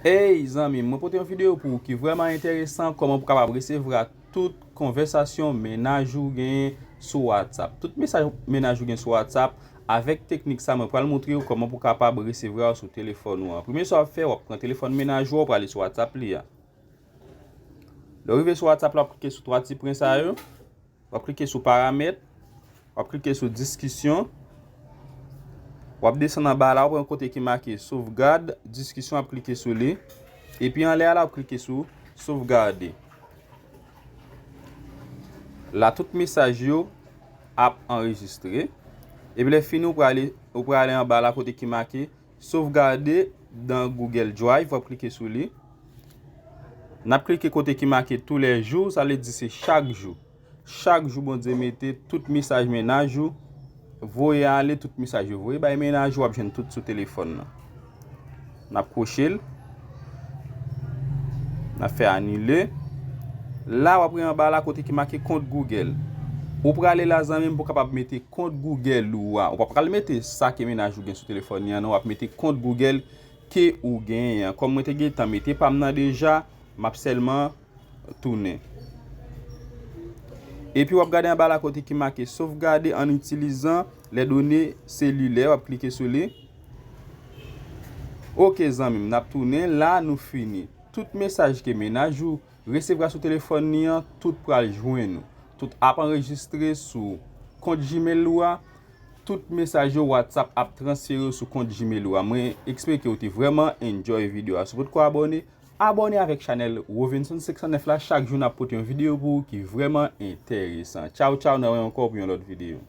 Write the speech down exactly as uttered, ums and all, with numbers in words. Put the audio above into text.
Hey zanmi m, mwen pote yon videyo pou ou ki vrèman enteresan, kòman pou kapab resevwa tout konvèsasyon mennaj ou genyen sou WhatsApp. Tout mesaj mennaj ou gen sou WhatsApp, avèk teknik sa mwen pral montre w kòman pou kapab resevwa yo sou telefòn ou an. Premye sa w ap fè, w ap pran telefòn mennaj ou an, w prale sou WhatsApp li a. Lè w rive sou WhatsApp la, w ap klike sou twa ti pwen sa yo. W ap klike sou paramèt, w ap klike sou diskisyon, w ap desann anba la, w ap wè yon kote ki make sovgad diskisyon, w ap klike sou li. Epi anlè a la, w ap klike sou sovgade. La, tout mesaj yo ap anrejistre. Epi lè fini, ou prale, ou prale anba la kote ki make sovgade dans Google Drive, w ap klike sou li. N ap klike kote ki make tous les jours, sa vle di se chak jou. Chak jou Bondye mete tout mesaj mennaj ou, voye ale tout mesaj yo, voye bay mennaj ou, w ap jwenn tout sou telefòn nan. N ap kwoche l. N ap fè anile. La, w ap wè anba la kote ki make kont Google. Ou prale la, zanmi m, pou w kapab mete kont Google ou a. Ou pa pral mete sa ke mennaj ou gen sou telefòn li an, non, w ap mete kont Google ke ou genyen an. Kòm mwen te gentan mete pa m nan deja, m ap sèlman tounen. Epi w ap gade anba la kote ki make sauvegarder en utilisant les données cellulaires, w ap klike sou li. Oke zanmi m, n ap tounen. La, nou fini. Tout mesaj ke mennaj ou resevwa sou telefòn li an, tout pral jwenn ou. Tout ap anrejistre sou kont Gmail ou a. Tout mesaj yo WhatsApp ap transfere yo sou kont Gmail ou a. Mwen espere ke w te vrèman enjoy videyo a. Si w potko abòne, abòne avèk chanèl Rovenson senk san nèf la. Chak jou n ap pote yon videyo pou ou ki vrèman enteresan. Tchaw, tchaw, n a wè ankò pou yon lòt videyo.